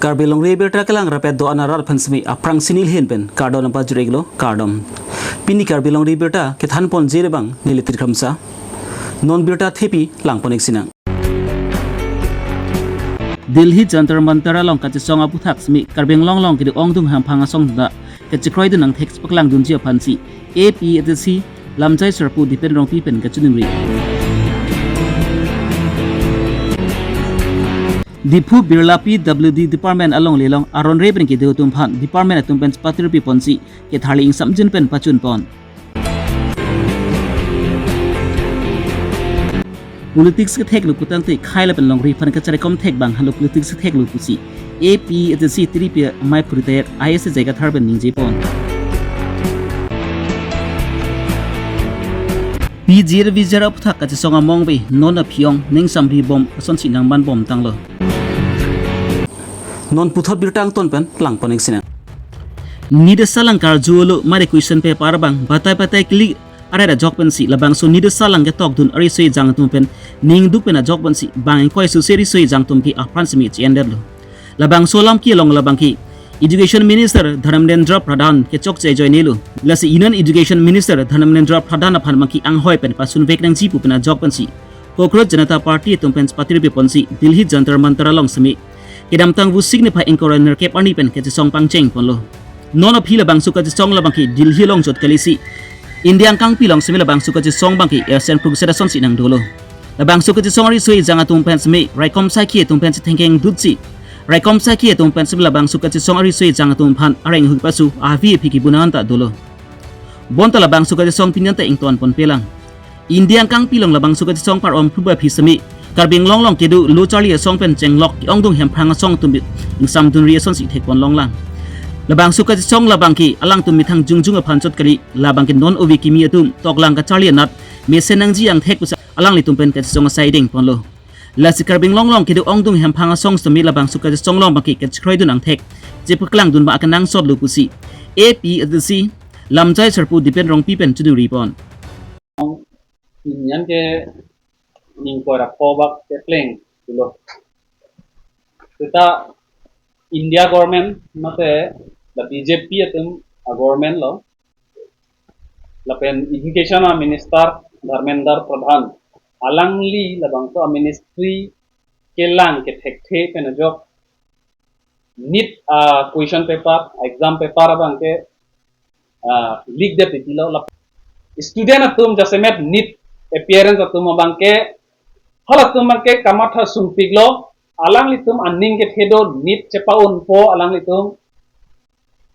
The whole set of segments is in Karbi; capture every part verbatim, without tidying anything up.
Karbi Longri Abirta kelang rapet do-an arat aphan semi aphrangsi neli ahin pen kardom nangpajir-iklo, kardom. Pini Karbi Longri Abirta kethanponji abang neli Tirkhamsa. Non birta thepi langpon-ik sinang. Delhi Jantar Mantar along kachesong aputhak semi Karbi Anglong along kedo ongdung hamphang asong ta kachekroidun angthek paklangdunji aphansi A P H L C lamjai sarpo Dipen Rongpi pen kachiningri. Diphu Birla P W D Department alongle along aron re pen kedo atum aphan department atum pen patirpi ponsi ketharli ingsamjin pen pachunpon. Politics ketheklo putangte khei lapen longri aphan kacharaikom thek abang halo politics ketheklo pusi A P H L C tiripi amei phuritayer I S A J Kathar pen ningjepon. P G R V G R aputhak kachesong among ave non aphi-ong ningsamri bom asonsi nangvanbom tanglo. Non puthot birta angton pen langpon-ik sinang. NEET asalang karju olo mari question paper abang batai batai kili arai ajok pensi labangso NEET asalang ketokdun ariso ejang atum pen ningduk pen ajok pensi bang ingkoi susi ariso ejang atum ke apran semi chi-endetlo. Labangso alam ke along labang ke Education Minister Dharmendra Pradhan kechokche ajoinelo. Lasi Union Education Minister Dharmendra Pradhan aphan abang ke anghoi pen pasunvek nangji pu pen ajok pensi Cockroach Janata Party atum pen patirpi ponsi Delhi Jantar Mantar along semi kedamtang Vosik niphai ingkoi ra nerkep arni pen kachesong pangcheng ponlo. Non aphi labangso kachesong labang ke Delhi along chot kalisi India angkangpi along semi labangso kachesong abang ke ersen prukset asonsi nangdolo. Labangso kachesong ariso ejang atum pen semi raikom saki atum pen si thengkeng dutsi raikom saki atum pen semi labangso kachesong ariso ejang atum aphan areng hui pasu avi aphi kibuna anta dolo. Bonta labangso kachesong pini anta ingtonpon pelang. India angkangpi along labangso kachesong par-om phruba aphi semi Karbi Anglong along kedo lo charli asong pen chenglok ke-ongdung hemprang asong atum ingsamdunri asonsi thekpon longlang. Labangso kachesong labang ke alangtum methang jongjong aphan chot kali labang ke non ove kimi atum toklang kacharli anat mesen nangji angthek pusi alanglitum pen kachesong asai dengponlo. Lasi Karbi Anglong along kedo ongdung hemprang asong semi labangso kachesong along abang ke kachekroidun angthek chepaklangdun abang akenangsotlo pusi A P H L C lamjai sarpo Dipen Rongpi pen chiningripon. Ingyan ke ingkoi ra pho bak kepleng pulo. Seta India government mate la B J P atum a government lo. Lapen education a minister Dharmendra Pradhan alangli labangso a ministry kelang kethekthe pen ajok NEET a question paper, exam paper abang ke ah, leak det titilo. Lap-, student atum jasemet NEET appearance atum abang ke halatum abang ke kamatha sungpiklo, alanglitum aning kethe do NEET chepa-unpo alanglitum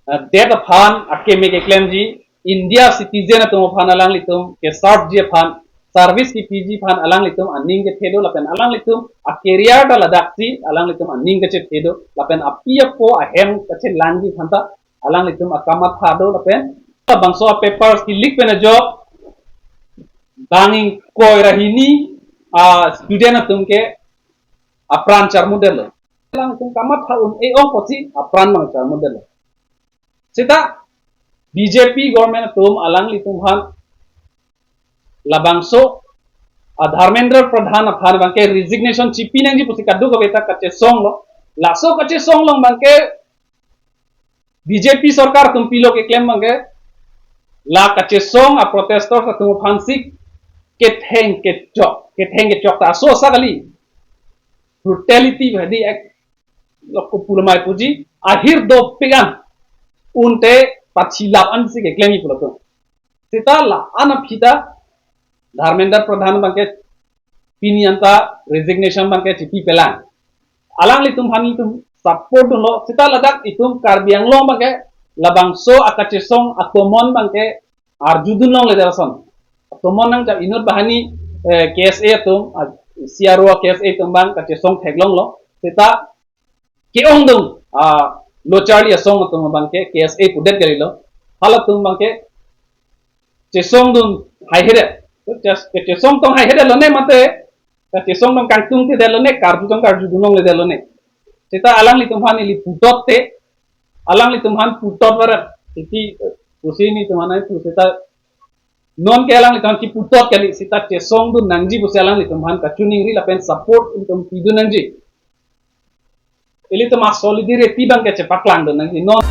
ah, det aphan akeme keklemji, India citizen atum aphan alanglitum ke-serve ji aphan, service kepiji aphan alanglitum aning kethe do lapen alanglitum a-career ta ladaksi alanglitum aning kachethe do lapen api apo ahem kachelangji aphanta alanglitum akamatha do lapen labangso a papers ke-leak pen ajok bang ingkoi ra hini a student atum ke apran charmudetlo. Alanglitum kamatha un-e ong pusi apran abang charmudetlo. Seta B J P government atum alanglitum aphan labangso a Dharmendra Pradhan aphan abang ke resignation chipi nangji pusi kadokave ta kachesonglo. Laso kachesong along abang ke B J P sorkar atum pilo keklem abang ke la kachesong a protesters atum aphansi ketheng kechok, ketheng kechok ta aso asa kali. Brutality badi ek loko pulamai puji ahir dopik an unte pachilap ansi keklemji pulo atum. Seta la-an aphi ta Dharmendra Pradhan abang ke pini anta resignation abang ke chipi pelang. Alanglitum aphan itum support dunlo seta ladak itum Karbi Anglong abang ke labangso a kachesong atomon abang ke arjudun longledet ason. Atomon nangcham inut banghini eh, K S A atum ah, C R O K S A atum abang kachesong theklonglo seta ke-ongdung ah, lo charli asong atum abang ke K S A pudet kalilo. Halatum abang ke chesongdun haihedet. Ches-, kechesong tong haihedet lone mate, kechesong tong kangtungthedet lone, karju tong karjudun longledet lone. Seta alanglitum aphan ili putot te, alanglitum aphan putot barat. Iti eh, pusi nelitum aphan ai pu seta non ke alanglitum aphan kiputot kali seta chesongdun nangji pusi alanglitum aphan kachiningri lapen support itum pidun nangji. Ilitum a solidarity abang ke chepaklangdun nangji non.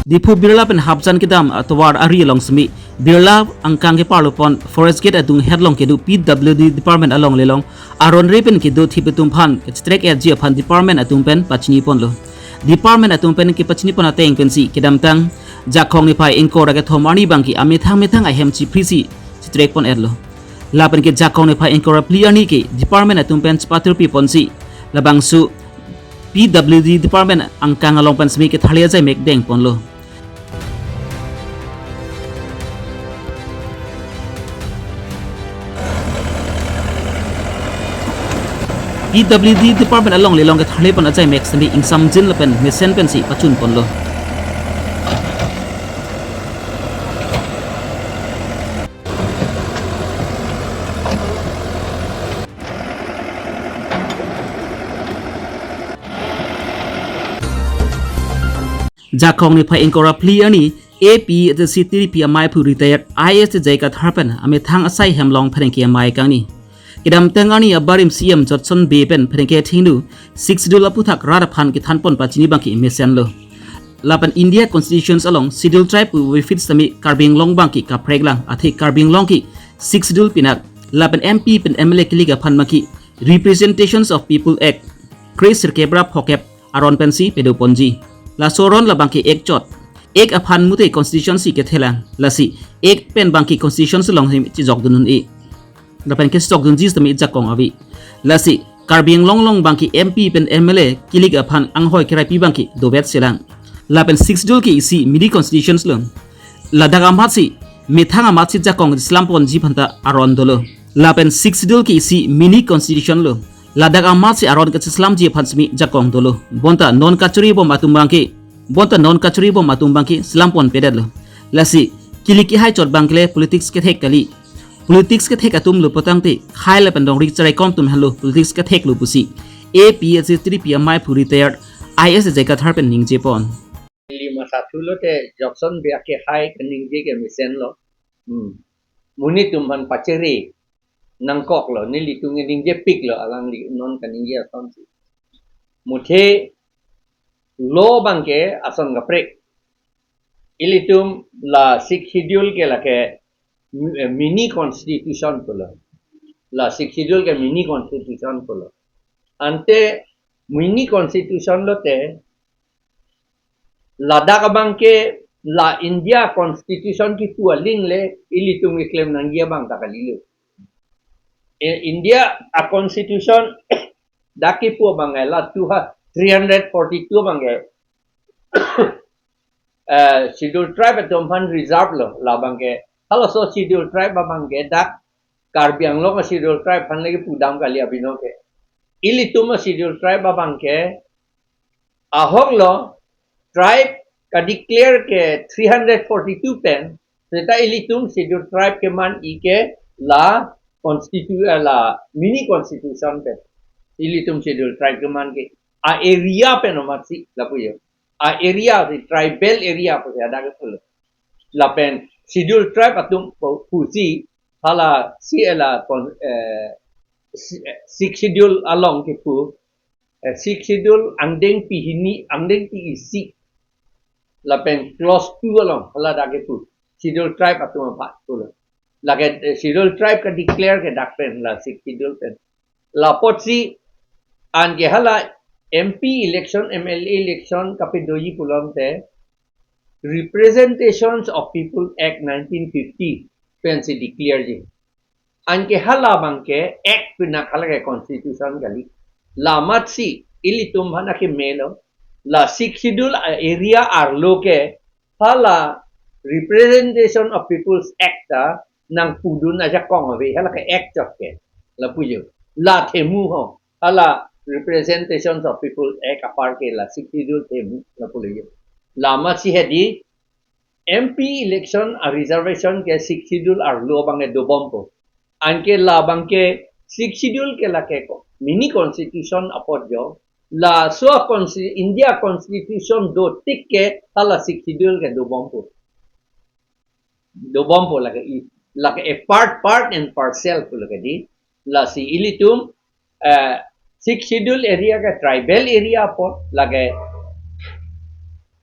Diphu Birla pen Hapjan kedam atovar ari along semi Birla angkang keparlo pon Forest Gate adung hetlong kedo P W D department along lelong aron re pen kedo thip atum aphan kechetrek etji aphan department atum pen pachini ponlo. Department atum pen kepachini pon ateng pensi kedamtang Jakong niphai ingkoi ra kethom arni abangke amethang methang ahem chiphrisi chetrek pon etlo. Lapen ke Jakong niphai ingkoi ra phli arni ke department atum pen chepatirpi ponsi labangso P W D department angkang along pen semi ketharli ajai mek deng ponlo. P W D department along lelong ketharli pon ajai mek semi ingsamjin lapen mesen pensi pachun ponlo. Jakong niphai ingkoi ra phli arni A P H L C tiripi amei aphu retired I A S J Kathar pen amethang asai hem along pherangke amei kangni. Kedamtang arni abarim C M Jotson Bey pen pherangke thengno Sixth Schedule aputhak rat aphan kethan pon pachini abangke mesenlo. Lapen India Constitution along Schedule Tribe pu benefit semi Karbi Anglong abangke kaprek lang, athe Karbi Anglong ke Sixth Schedule pinak, lapen M P pen M L A kilik aphan abangke Representations of People Act, kre sirkep ra phokep aron pensi pado ponji. Laso aron labangke Act chot. Act aphan mute Constitution si kethelang. Lasi Act pen abangke Constitution along hem chejokdun un-e. Lapen kechokdunji sitame Jakong ave. Lasi Karbi Anglong along abangke M P pen M L A kilik aphan anghoi keraipi abangke dovet selang. Lapen Sixth Schedule ke isi mini Constitution lo. Ladak amatsi, methang amatsi Jakong selam ponji aphanta aron dolo. Lapen Sixth Schedule ke isi mini Constitution lo. Ladak amatsi aron kacheslamji aphan semi Jakong dolo. Bonta non kachori bom atum abangke, bonta non kachori bom atum abangke selam ponpedetlo. Lasi kilik kehai chot abangke le politics kethek kali. Politics kethek atum lo putangte, khei lapen dongri cherai kom atum henlo politics kethek lo pusi A P H L C tiripi amei aphu retired I A S J Kathar pen ningje pon. Lima satu lote Jotson Bey akehai keningje ke mesenlo. Hmm. Monit atum aphan pachiri nangkoklo, nelitum keningje piklo, alangli non kaningje asonsi. Muthe law abangke ason kaprek. Ilitum la Sixth Schedule ke lake mi-, mini constitution pulo. La Sixth Schedule ke mini constitution pulo. Ante mini constitution lote ladak abangke la India Constitution kipu aling le ilitum keklem nangji abang ta kalilo. E, India a Constitution dak kipu abang la two hu-, three hundred forty-two abangke eh, Schedule Tribe atum aphan reserve lo, labangke. Halaso Schedule Tribe abangke dak Karbi Anglong a Schedule Tribe aphan lagi pudam kali abino ke. Ilitum a Schedule Tribe abangke ahok lo, tribe kadeclare ke three hundred forty-two pen, seta ilitum Schedule Tribe keman-i ke la constitu-, eh, la mini constitution pen. Ilitum Schedule Tribe keman ke a area pen amatsi lapu yo. A area si tribal area pusi hadak ke pulo. Lapen Schedule Tribe atum pu-, pusi hala si ela pon, eh, si-, eh, Sixth Schedule along kipu, eh, Sixth Schedule angdengpi hini, angdengpi isi. Lapen clause two along hala dak kipu. Schedule Tribe atum aphan pulo. Lake, eh, Schedule Tribe kadeclare ke dak pen la Sixth Schedule pen. Lapotsi anke hala M P election, M L A election kapadoji pulote Representations of People Act nineteen fifty pensi declare ji. Anke hala abangke Act pinak hala ke Constitution kali. La amatsi ilitum aphan akemelo, la Sixth Schedule a area arlo ke hala Representation of People's Act ta nangpudun ajakong ave, hala ke Act chot ke. Lapu yo. La themu ho. Hala Representations of People Act apar ke la Sixth Schedule themu lapu yo. La amatsi hedi M P election a reservation ke Sixth Schedule arlo abangke dobompo. Anke la abangke Sixth Schedule ke lake ko mini constitution apot jo. Laso consti-, India Constitution dotik ke hala Sixth Schedule ke dobompo. Dobompo lake i, lake a part, part and parcel pu lake di. Lasi ilitum, eh, Sixth Schedule area ke tribal area apot lake,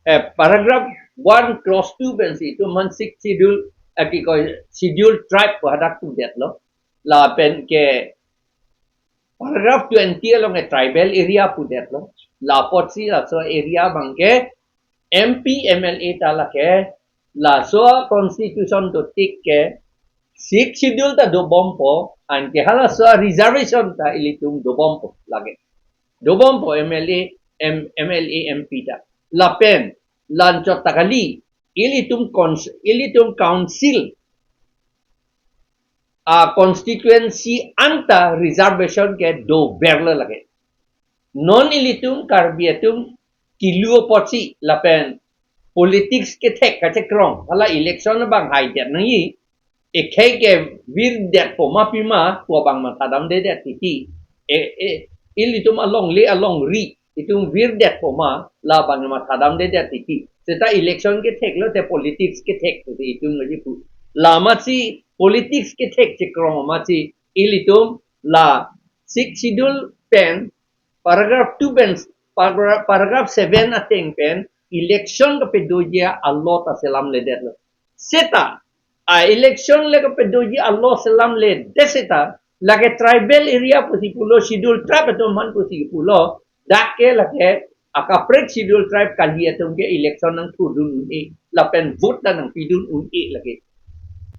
eh, paragraph one clause two pensi itum aphan Sixth Schedule, eh, ki koi, Schedule Tribe pu hadak pudetlo. Lapen ke paragraph twenty along ke tribal area pudetlo. La apotsi laso area abang ke M P, M L A ta lake laso constitution dotik ke Sixth Schedule ta dobompo, anke halaso reservation ta ilitum dobompo lake. Dobompo M L A, M-, M L A, M P ta. Lapen la anchot ta kali, ilitum cons-, ilitum council a constituency anta reservation ke doverlo lake. Non ilitum Karbi atum kilu apotsi lapen politics kethek kachekrong, hala election abang haidet nangji, ekhei ke virdetpo ma pima pu abang mathadamdedet titi. E, e, ilitum alongle alongri itum virdetpo ma, labang mathadamdedet titi. Seta election kethek lote politics kethek titi itum ngaji pu. La amatsi politics kethek chekrong amatsi ilitum la Sixth Schedule pen paragraph two pen, paragraph, paragraph seven ateng pen election kapedoji a-law ta selamledetlo. Seta a-election le kapedoji a-law selamledet seta lake tribal area pusi pulo, Schedule Tribe atum aphan pusi pulo, dak ke lake akaprek Schedule Tribe kali atum ke election nangthurdun un-e lapen vote ta nangpidun un-e lake.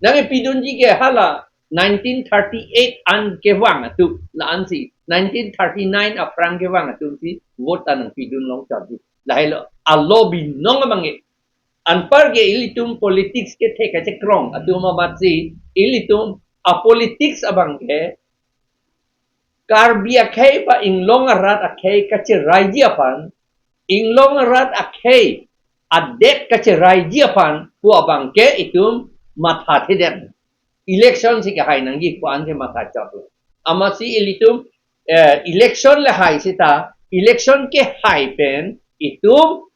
Nangpidunji ke hala nineteen thirty-eight an kevang atum, la-ansi nineteen thirty-nine aphrang kevang atumsi vote ta nangpidun longchotji. Lahailo a-law binong abang ke. Anpar ke ilitum politics kethek kachekrong atum amatsi ilitum a-politics abang ke Karbi akhei ba inglong arat akhei kacheraiji aphan, inglong arat akhei adet kacheraiji aphan pu abang ke itum mathathedet. Election si kehai nangji pu an ke mathachotlo. Amatsi ilitum, eh, election le hai seta, election kehai pen itum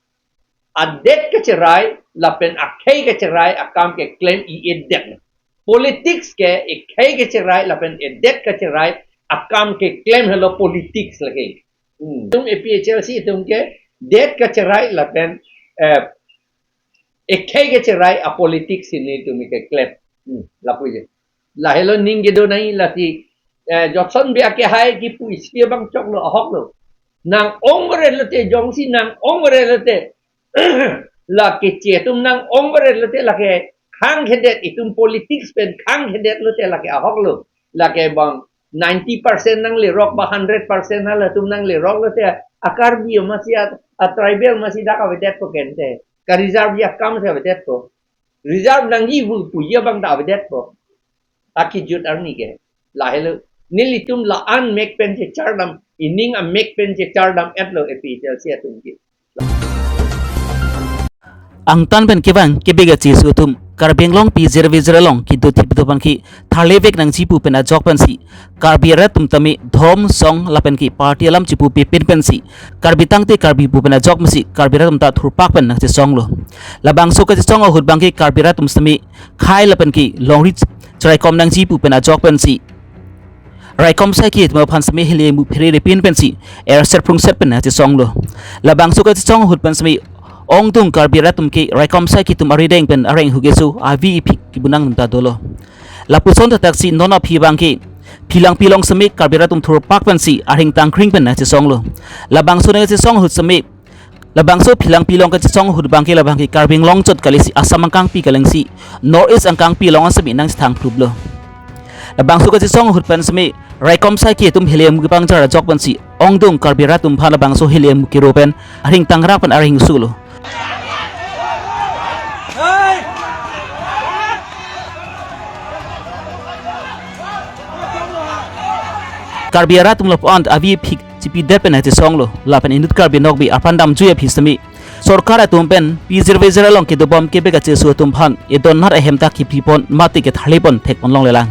adet kacherai lapen akhei kacherai akam keklem i-edet. Politics ke ekhei kacherai lapen edet kacherai akam keklem helo politics lake. Hmm. Itum A P H L C itum ke det kacherai lapen, eh, ekhei kacherai a-politics si nelitum keklem. Hmm, lapuji. Lahelo ning kedo nangji lasi, eh, Jotson Bey akehai kipu isi abang choklo, ahoklo. Nang-ong varetlote, jongsi nang-ong varetlote, la keche atum nang-ong varetlote lake khangkhedet, itum politics pen khangkhedet lote lake ahoklo. Lake bang ninety percent nanglerok ba hundred percent halatum nanglerok lote a-Karbi amatsi a, a-tribal amatsi dak avedetpo kente. Ka-reserve ji akam si avedetpo. Reserve nangji pu puji abang ta avedetpo. Akejut arni ke. Lahelo. Nelitum la-an mek pen chechardam, ining amek pen chechardam-etlo A P H L C atum ke. Angtan pen kevang kebe kacheso atum Karbi Anglong P Z V Z along kedo thip do aphan ke tharlevek nangji pu pen ajok pensi Karbi arat atum tame dhormo song lapen ke party alam chipupe pin pensi Karbi tangte Karbi pu pen ajok pensi Karbi arat atum ta thurpak pen nangchesonglo. Labangso kachesong ahut abang ke Karbi arat atum sitame khei lapen ke longri cheraikom nangji pu pen ajok pensi raikom asai ke atum aphan sitame hile mu pherere pin pensi erset prungset pen nangchesonglo. Labangso kachesong ahut pen sitame ongdung Karbi arat atum ke raikom asai ke atum arideng pen areng hu keso avi iphik kebunang atum ta dolo. Lapuson thakthak si non aphi abang ke Philangpi along sitame Karbi arat atum thurpak pensi arheng tangkring pen nangchesonglo. Labangso nangchesong ahut sitame labangso Philangpi along kachesong ahut abang ke labang ke Karbi Anglong chot kali si Assam angkangpi kalangsi North East angkangpi along an sitame nangchethang phruplo. Labangso kachesong ahut pen sitame raikom asai ke atum hile mu kepangjar ajok pensi ongdung Karbi arat atum aphan labangso hile mu kero pen arheng tangrak pen arheng sulo. Karbi arat atum lapu-an avi iphik chipidet pen nangchesonglo, lapen inut Karbi Anglong bi apran damjui aphi sitame sorkar atum pen P Z V Z along kedobom kebe kacheso atum aphan edon nat ahem ta kipi pon mate ketharle pon thek pon longlelang.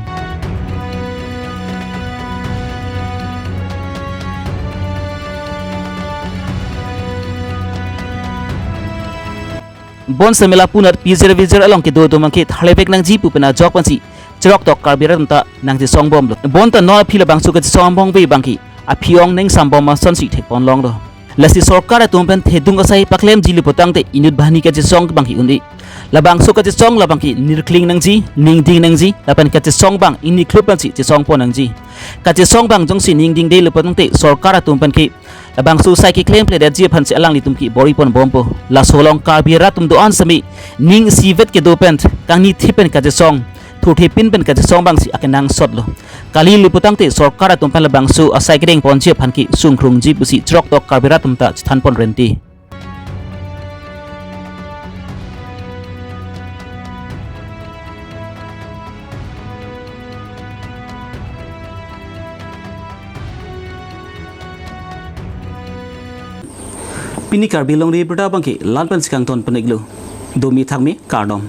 Bonsitame lapu nat P Z V Z along kedo atum abang ke tharlevek nangji pu pen ajok pensi cheroktok Karbi arat atum ta nangchesongbomlo. Bonta non aphi labangso kachesong angbong ave abang ke aphi-ong nengsambom asonsi thekponlonglo. Lasi sorkar atum pen thedung asai paklemji le putangte inut banghini kachesong abangke un-e. Labangso kachesong labangke nirkling nangji, ningding nangji, lapen kachesong abang ingni klub pensi chesongpon nangji. Kachesong abang jongsi ningdingde le putangte sorkar atum penke labangso asai keklemkledetji aphansi alanglitum ke bor-iponbompo. Laso along Karbi rat atum do-an semi ning isivet kedo pen kangnithip pen kachesong, thurthipin pen kachesong abangsi akenangsotlo. Kali le putangte sorkar atum pen labangso asai kedengponji aphanke sungkrungji pusi chiroktok Karbi rat atum ta chethanpon renti. Pini Karbi Longri Abirta abangke la-an pensi kangton pon-iklo. Domi thakmi, kardom.